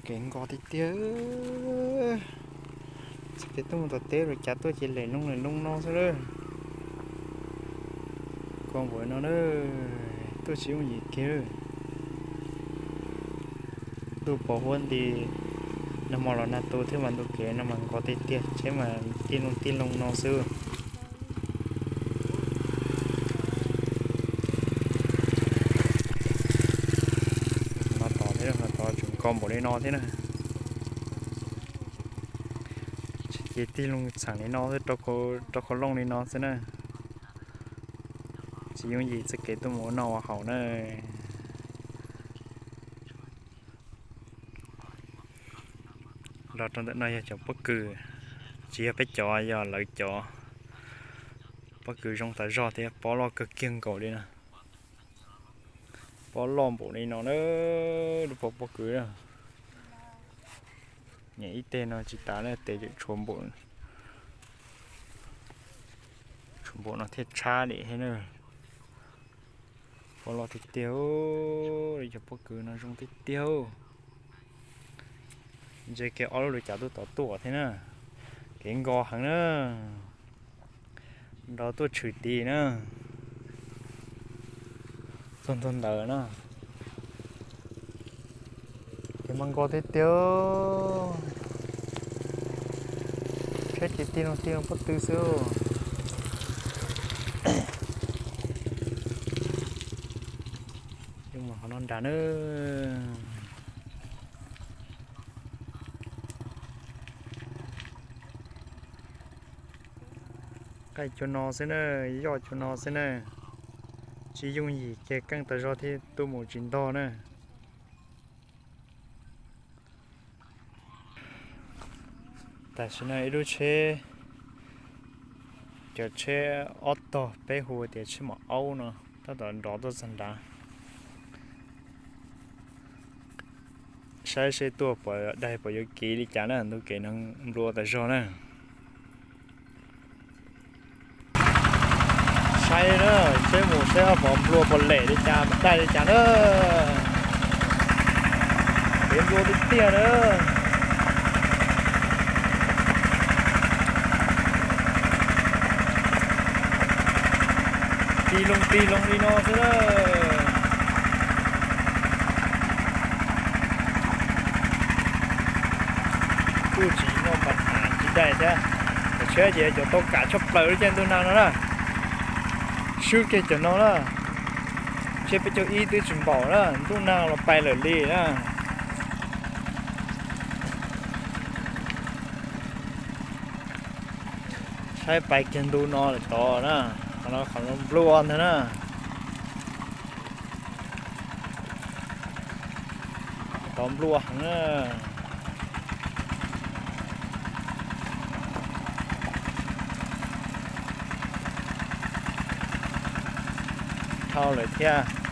Kev nkos tiag tiag. Txoj kev tuaj mus tom teb los cas tuaj ces lem loo lem loo no xwb lawm. Nkos npaum no na, tuaj tsis yooj yim kiag. Ntuj pos huab nti, nag hmo los nag tu thiab mas ntu kev no mas nkos tiag tiag, tsheb mas tij loo tij loo no xwb. No tod thiab, no tod tseem nkos npaum li no thiab na. Ces tij loo txheem li no xwb, rau khau looj li no xwb na. Tsis yooj yim txoj kev tuaj mus ua noj ua haus na. Los rau ntawm no yog cov pob kws, tsis yog peb cov, yog lawv cov. Pob kws zoo tas zog thiab pob loj kawg kiag nkaus li na. Pob loj npaum li no na, lub pob pob kws na. Nyem ib teg no tsis tas na, tes tshuav npaum, tshuav npaum no thiaj tshab li thiab na. Pob loj tiag tiag, cov pob kws no zoo tiag tiag. Ntse kiag ob lub lus cav tuaj tod tuaj thiab na. Kev nkos heev na. Nrog tuaj tshwm tis na. Txog ntua ntawd na. Kev mas nkos tiag tiag. Tsheb ces tig loo tig loo pob tw xwb. Yuav mus qhov no nrad na. Qaij cua no xwb na, yoj cua no xwb na. Tsis yooj yim kiag, keej tas zog thiab tuaj mus tsis ntog na. Tam sim no ib lub tsheb, cov tsheb ob tog peb hu tias tsheb maum aub no tab tom nrov tuaj txog nrad. Saib seb tuaj puas daig puas yuav kev li cas na, ntu kev no nplua tas zog na. Saib na, seb mus saib puas nplua puas lem li cas, puas daig li cas na. Kev nplua tiag tiag na. Tig loo tig loo li no xwb na. Kuj tsis muaj pas has tsis daig thiab. Cov tsheb ces cov tau kam tshaj plaws lub caij ntuj nag no na. Swb kiag cov no na. Tsheb peb caug ib twb tsis npaum na, ntuj nag los pais lawm li na. Saib pais kiag ntu no lawm tod na, qhov no qhov no nplua ntag na. Tod nplua heev na. Dhau lawm thiab.